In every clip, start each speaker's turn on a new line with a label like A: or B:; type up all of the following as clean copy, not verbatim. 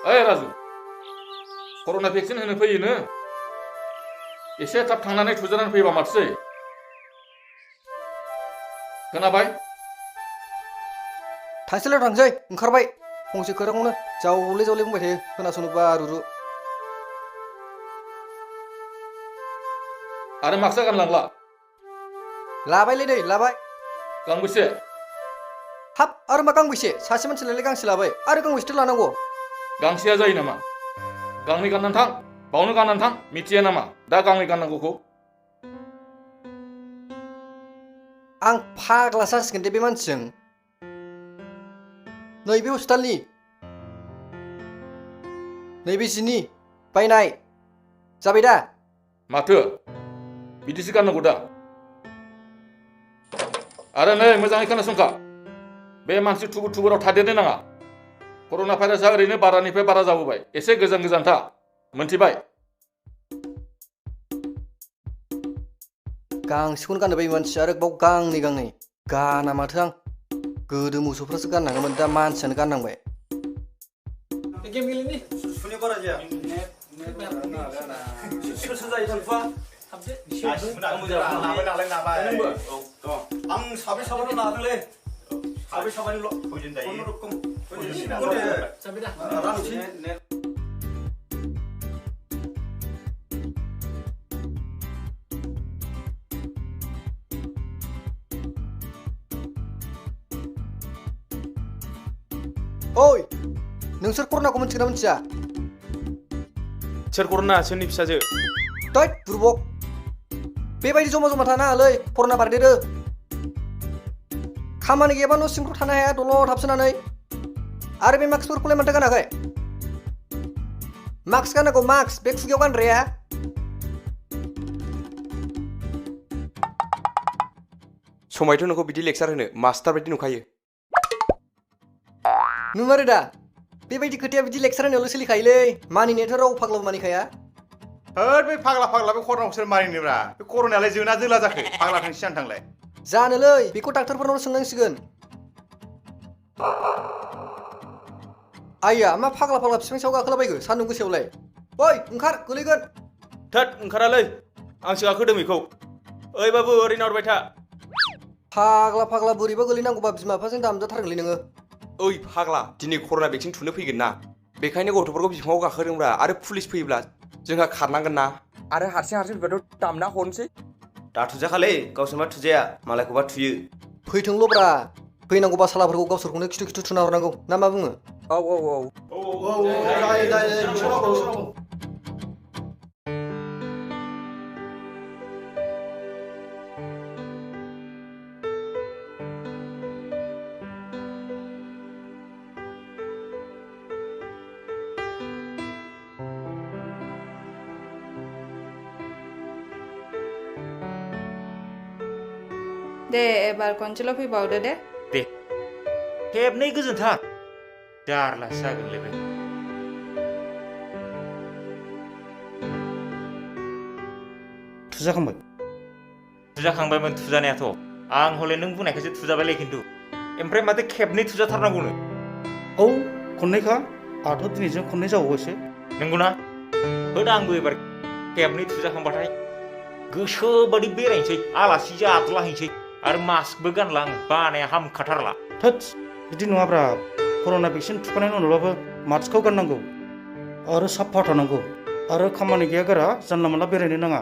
A: ओइ राजु कर'ना भेक्सिन होनो फैयोनो एसे थाब थांनानै थुजानानै फैबा माथो जायो खोनाबाय
B: थांसैलाय थांसै ओंखारबाय फंसे खोथाखौनो जावले जावले बुंबाय थायो खोनासंनो बारुरु
A: आरो माक्सा गानलांला
B: लाबायलै नै लाबाय
A: गांबेसे
B: हाब आरो मा गांबेसे सासे मानसिलाय गांसे लाबाय आरो गांबेसेथो लानांगौ
A: गांसेया जायो नामा गांनै गाननानै थां बावनो गाननानै थां मिथिया नामा दा गांनै गाननांगौखौ
B: आं फाग्ला जासिगोन दे बे मानसिजों नैबे हस्पिटालनि नैबे जिनि बायनाय जाबाय दा
A: माथो बिदिसो गाननांगौ दा आरो नै मोजाङै खोनासंखा बे मानसि थुबुर थुबुराव थादेरनो नाङा कर'ना भाइरासआ ओरैनो बारानिफ्राय बारा जाबोबाय एसे गोजान गोजान था मोनथिबाय
B: गांसेखौनो गाननो बे मानसि आरो बाव गांनै गांनै गाना माथो आं गोदो मोसौफ्रासो गाननाङोमोन दा मानसियानो गाननांबाय
C: गेम गेलेनि
D: सुने बारा जाया सोर जायो थांफा आं साब्रै साबाल' नादोंलै साब्रै साबानिल'
B: ओइ नोंसोर कर'नाखौ मिथिगोना मिथिया
C: सोर कर'ना सोरनि फिसाजो
B: दैट बुरबक बेबायदि जमा जमा थानाङालै कर'ना बारदेरो खामानि गैयाबा न' सिंफ्राव थानो हाया दलद हाबसोनानै आरो बे मास्कफोरखौलाय माथो गानाखै मास्क गाननांगौ मास्क बे खुगायाव गानग्राया
C: समायथ' नोंखौ बिदि लेक्सार होनो मास्टार बायदि नुखायो
B: नुमारो दा बेबायदि खोथाया बिदि लेक्सार होनायावल' सोलिखायोलै मानिनायाथ' राव फाग्लाबो मानिखाया
D: होद बे फाग्ला बे कर'नाखौ सोर मारिनोब्रा बे कर'नायालाय जोना जोला जाखो फाग्ला थांसै थांलाय
B: जानोलै बेखौ डाक्टारफोरनाव सोंनांसिगोन आइया मा फाग्ला बिफां सायाव गाखोलाबायगो सान्दुं गोसायावलाय ओइ ओंखार गोलैगोन
C: थोद ओंखारालै आंसो गाखोदों बेखौ ओइ बाबु ओरैनो हरबाय था
B: फाग्ला बोरैबा गोलैनांगौबा बिमा बिफाजों दामजाथारगोनलै नोङो
C: ओइ फाग्ला दिनै कर'ना भेक्सिन थुनो फैगोन ना बेखायनो गथ'फोरखौ बिफाङाव गाखोदोंब्रा आरो पुलिस फैयोब्ला जोंहा खारनांगोन ना आरो हारसिं फैबाथ' दामना हरनोसै
D: दा थुजाखालै गावसोरबा थुजाया मालायखौबा थुयो
B: फैथोंल'ब्रा फैनांगौबा सालाफोरखौ गावसोरखौनो खिथु थुना हरनांगौ ना मा बुङो
C: औ
E: दे एबार खनसेल' फैबावदो दे
F: खेबनै गोजोनथार जारलासो जागोनलै बे थुजाखांबायमोन थुजानायाथ' आं हले नों बुंनायखायसो थुजाबायलै खिन्थु ओमफ्राय माथो खेबनै थुजाथारनांगौनो
G: औ खननैखा आंथ' दिनैजों खननै जाबावबायसो
F: नंगौना होद आंबो एबार खेबनै थुजाखांबाथाय गोसोबादि बेरायनोसै आलासि जाद्लाहैनोसै आरो मास्कबो गानला आं बानाया हामखाथारला
G: थोद बिदि नङाब्रा कर'ना भेक्सिन थुखांनायनि उनावबाबो मास्कखौ गाननांगौ आरो साफा थानांगौ आरो खामानि गैया गारा जानला मोनला बेरायनो नाङा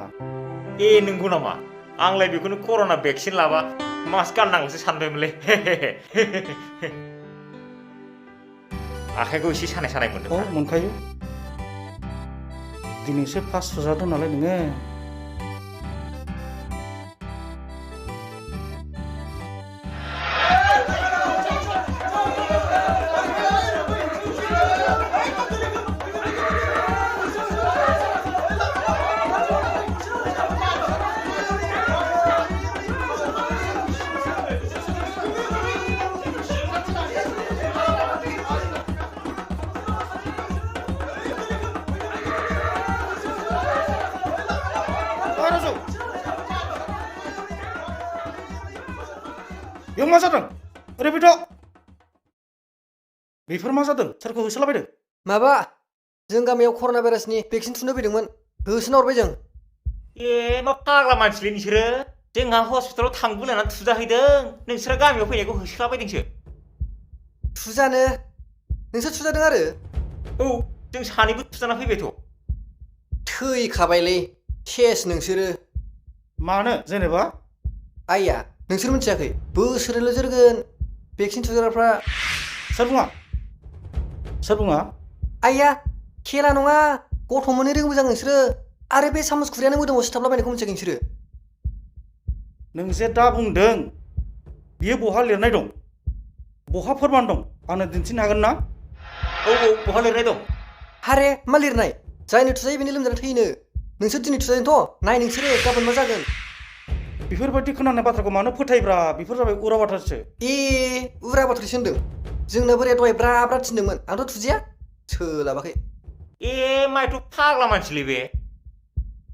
F: ए नंगौ नामा आंलाय बेखौनो कर'ना भेक्सिन लाबा मास्क गाननांगौसो सानबायमोनलै आखाइखौ एसे सानाय मोनदों
G: औ मोनखायो दिनैसो फार्स्ट थुजादों नालाय नोङो बेयाव मा जादों ओरै फैथ' बेफोर मा जादों सोरखौ होसोलाबायदों
B: माबा जों गामियाव कर'ना भाइरासनि भेक्सिन थुनो फैदोंमोन होसोना हरबाय जों
F: ए मा फाग्ला मानसिलै नोंसोरो जोंहा हस्पिटालाव थांबोलायनानै थुजाहैदों नोंसोरा गामियाव फैनायखौ होसोलाबायदोंसो
B: थुजानो नोंसोर थुजादों आरो
F: औ जों सानैबो थुजाना फैबायथ'
B: थैखाबायलै सेस नोंसोरो
G: मानो जेनेबा
B: आइया नोंसोर मिथियाखै बोसोरैल' जोरगोन भेक्सिन थुजाग्राफ्रा
G: सोर बुङा सोर बुङा
B: आइया खेला नङा गथ' मोननो रोंबो जां नोंसोरो आरो बे सामुस खुरियानो मोदोमाव सिथाबलाबायनायखौ मिथियाखै नोंसोरो
G: नों जे दा बुंदों बियो बहा लिरनाय दं बहा फोरमान दं आंनो दिन्थिनो हागोन ना
F: औ बहा लिरनाय दं
B: हारे मा लिरनाय जायनो थुजायो बेनो लोमजाना थैनो नोंसोर दिनै थुजादोंथ' नाय नोंसोरो गाबोन मा जागोन
G: बेफोरबायदि खोनानाय बाथ्राखौ मानो फोथायब्रा बेफोर जाबाय उरा बाथ्रासो
B: ए उरा बाथ्रासो होनदों जोंना बोराया दहाय ब्रा ब्रा थिनदोंमोन आंथ' थुजाया सोलाबाखै
F: ए माइथ' फाग्ला मानसिलै बे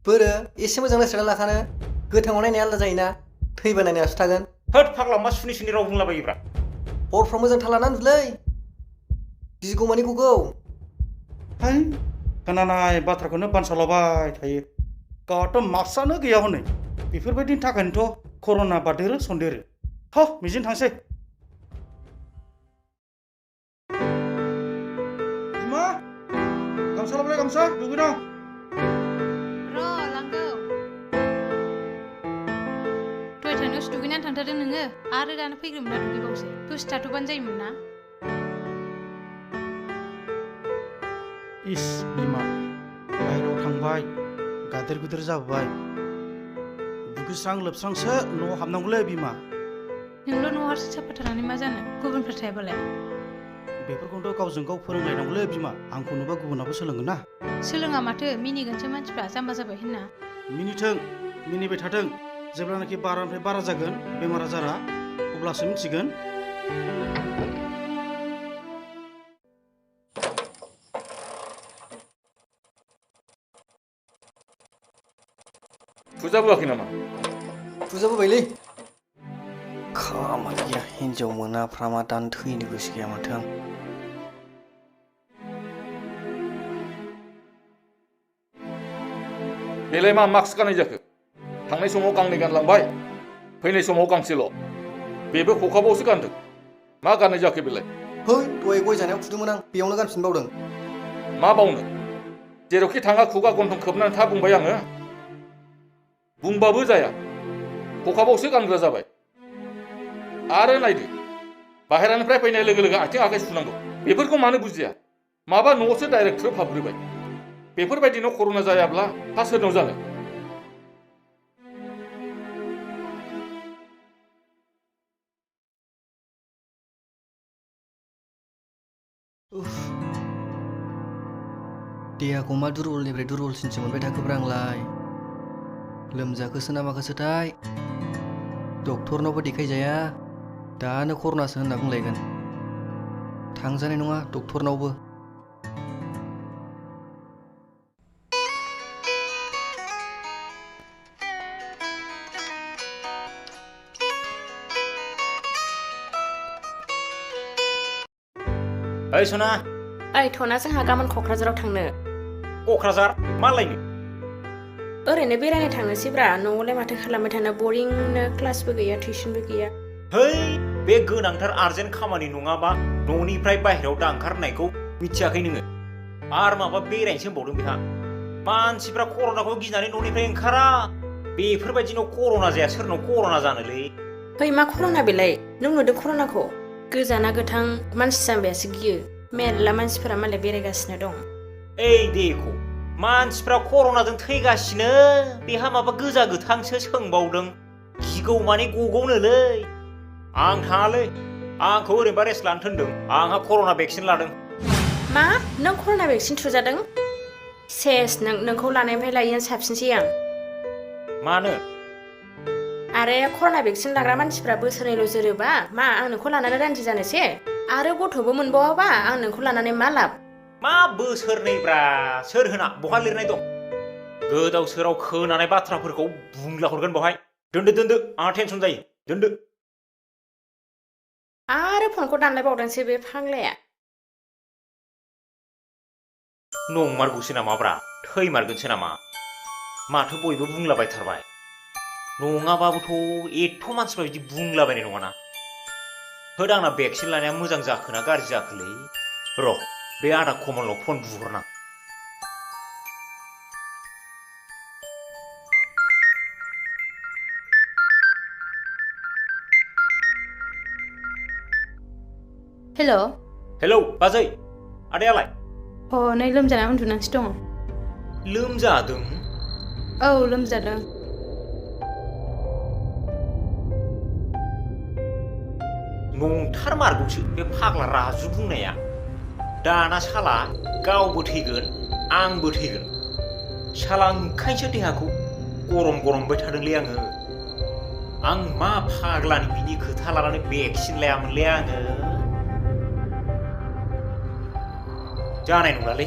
B: बोरो एसे मोजां नायस्राना लाखानो गोथाङाव नायनाया आलादा जायोना थैबा नायनायासो थागोन
F: होद फाग्ला मा सुनि सुनि राव बुंलाबायोब्रा
B: हरफ्राव मोजां थाल लाना उन्दुलै गिगौमानि गगौ
G: हाय खोनानाय बाथ्राखौनो बानसालाबाय थायो गावहाथ' मार्क्सआनो गैया हनै बेफोरबायदिनि थाखायनोथ' कर'ना बारदेरो सन्देरो ह मिजिं थांसै बिमा गामसा लाबोलाय गामसा दुगैनां
E: र' लांगौ दहाय थांनायावसो दुगैनानै थांथारदों नोङो आरो दानो फैग्रोमोन ना दुगैबावसो दसे थाथ'बानो जायोमोन ना
G: इस बिमा बाहेरायाव थांबाय गादेर गुदेर जाबोबाय दुगैस्रां लोबस्रांसो न'आव हाबनांगौलै बिमा
E: नोंल' न'आव हारसिं साफा थानानै मा जानो गुबुनफोर थायाबालाय
G: बेफोरखौथ' गावजों गाव फोरोंलायनांगौलै बिमा आंखौ नुबा गुबुनाबो सोलोंगोन ना
E: सोलोङा माथो मिनिगोनसो मानसिफ्रा जाम्बा जाबाय होनना
G: मिनिथों मिनिबाय थाथों जेब्लानाखि बारानिफ्राय बारा जागोन बेमार आजारा अब्लासो मिथिगोन
A: थुजाबोआखै नामा
B: थुजाबोबायलै खामानि गैया हिन्जाव मोनाफ्रा मा दानो थैनो गोसो गैया माथो आं
A: बेलाय मा मास्क गाननाय जाखो थांनाय समाव गांनै गानलांबाय फैनाय समाव गांसेल' बेबो खखाबावसो गानदों मा गाननाय जाखो बेलाय
B: है दहाय गय जानायाव थुदोंमोन आं बेयावनो गानफिनबावदों
A: मा बावनो जेरावखि थाङा खुगा गन्थं खोबनानै था बुंबाय आङो बुंबाबो जाया खखाबावसो गानग्रा जाबाय आरो नायदो बाहेरानिफ्राय फैनाय लोगो लोगो आथिं आखाइ सुनांगौ बेफोरखौ मानो बुजिया माबा न'आवसो डाइरेक्ट थ्रोब हाबग्रोबाय बेफोरबायदिनो कर'ना जायाब्ला हा सोरनाव जानो
B: देहाखौ मा दुरबलनिफ्राय दुरबलसिनसो मोनबाय थाखोब्रा आंलाय लोमजाखोसो ना माखोसोथाय डक्टरनावबो देखायजाया दानो कर'नासो होनना बुंलायगोन थांजानाय नङा डक्टरनावबो
F: ओइ सना
H: ओइ थना जोंहा गाबोन क'क्राझाराव थांनो
F: क'क्राझार मा लायनो
H: ओरैनो बेरायनो थांनोसैब्रा न'आवलाय माथो खालामबाय थानो बरिंनो क्लासबो गैया टिउसनबो गैया
F: है बे गोनांथार आर्जेन्ट खामानि नङाबा न'निफ्राय बाहेरायाव दा ओंखारनायखौ मिथियाखै नोङो आरो माबा बेरायनोसो होनबावदों बेहा मानसिफ्रा कर'नाखौ गिनानै न'निफ्राय ओंखारा बेफोरबायदिनाव कर'ना जाया सोरनाव कर'ना जानोलै
H: है मा कर'ना बेलाय नों नुदों कर'नाखौ गोजाना गोथां मानसि जाम्बायासो गियो मेरला मानसिफोरा मालाय बेरायगासिनो दं
F: ओइ देखौ मानसिफ्रा कर'नाजों थैगासिनो बेहा माबा गोजा गोथांसो सोंबावदों गिगौ माने गगौनोलै आं थाङालै आंखौ ओरैनोबा रेस्ट लानो थिनदों आंहा कर'ना भेक्सिन लादों
H: मा नों कर'ना भेक्सिन थुजादों सेस नोंखौ लानायनिफ्राय लायैआनो साबसिनसै आं
F: मानो
H: आरो कर'ना भेक्सिन लाग्रा मानसिफ्रा बोसोरनैल' जोरोबा मा आं नोंखौ लानानै रान्दि जानोसै आरो गथ'बो मोनबावाबा आं नोंखौ लानानै मा लाब
F: मा बोसोरनैब्रा सोर होना बहा लिरनाय दं गोदाव सोराव खोनानाय बाथ्राफोरखौ बुंला हरगोन बहाय दोनदो आंहा टेनसन जायो दोनदो
H: आरो फनखौ दानलायबावदोंसो बे फाग्लाया
F: नंमारगौसो नामाब्रा थैमारगोनसो नामा माथो बयबो बुंलाबायथारबाय नङाबाबोथ' एथ' मानसिफ्रा बिदि बुंलाबायनाय नङाना होद आंना भेक्सिन लानाया मोजां जाखोना गाज्रि जाखोलै र' बे आदा कमलनाव फन बुहरनां
E: हेल'
F: हेलौ बाजै आदायालाय
E: नै लोमजाना उन्दुनानैसो दङ
F: लोमजादों
E: औ लोमजादों
F: नंथारमारगौसो बे फाग्ला राजु बुंनाया दाना साला गावबो थैगोन आंबो थैगोन साला ओंखायनोसो देहाखौ गरम गरमबाय थादोंलै आङो आं मा फाग्लानि बिनि खोथा लानानै भेक्सिन लायामोनलै आङो जानाय नंलालै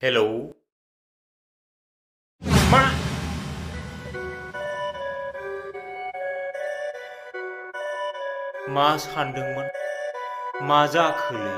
F: हेलौ मा मा सानदोंमोन मा जाखोलै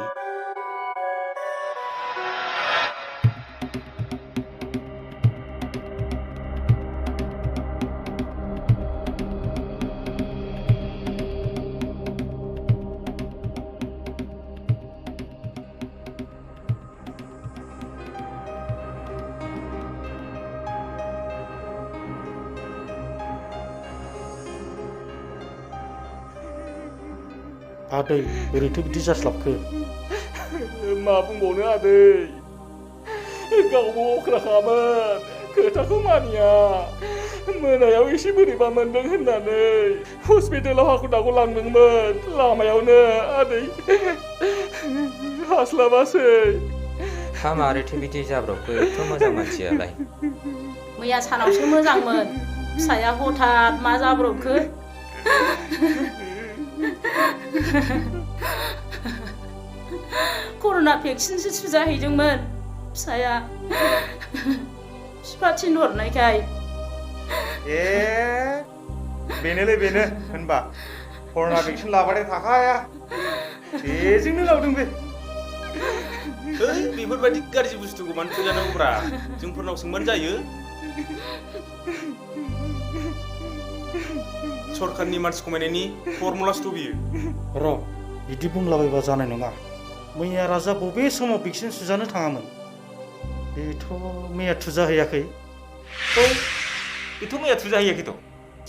G: आदै बोरैथो बिदि जास्लाबखो
A: मा बुंबावनो आदै गावबो अख्राखामोन खोथाखौ मानिया मोनायाव एसे बोरैबा मोनदों होननानै हस्पिटालाव हाखु दाखु लांदोंमोन लामायावनो आदै हास्लाबासै
I: मारैथो बिदि जाब्रबखो एथ' मोजां मानसियालाय
H: मैया सानावसो मोजांमोन फिसाया हठात मा जाब्रबखो कर'ना भेक्सिनसो थुजाहैदोंमोन फिसाया बिफा थिनहरनायखाय
D: बेनोलै बेनो होनबा कर'ना भेक्सिन लाबाथाय थाखाया बेजोंनो लावदों बे
C: बेफोरबायदि गाज्रि बुस्थुखौ मानो थुजानांगौब्रा जोंफोरनाव सोंबानो जायो सरकारनि मानसि खमायनायनि फर्मुलासोथ' बियो
G: र' बिदि बुंलाबायबा जानाय नङा मैया राजा बबे समाव भेक्सिन थुजानो थाङामोन बेथ' मैया थुजाहैयाखै
F: बेथ' मैया थुजाहैयाखैथ'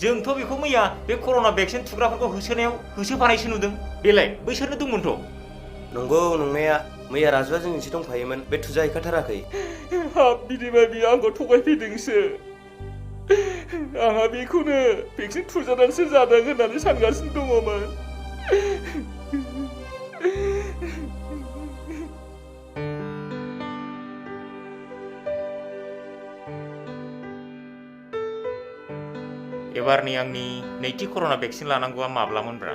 F: जोंथ' बेखौ मैया बे कर'ना भेक्सिन थुग्राफोरखौ होसोनायाव होसोफानायसो नुदों बेलाय बैसोरनो दंमोनथ'
C: नंगौ नंनाया मैया राजुआ जोंजोंसो दंफायोमोन बे थुजाहैखाथाराखै
A: हाब बिदिबा बियो आंखौ थगायफैदोंसो आंहा बेखौनो भेक्सिन थुजानानैसो जादों होननानै सानगासिनो दङमोन
F: एबारनि आंनि नैथि कर'ना भेक्सिन लानांगौआ माब्लामोनब्रा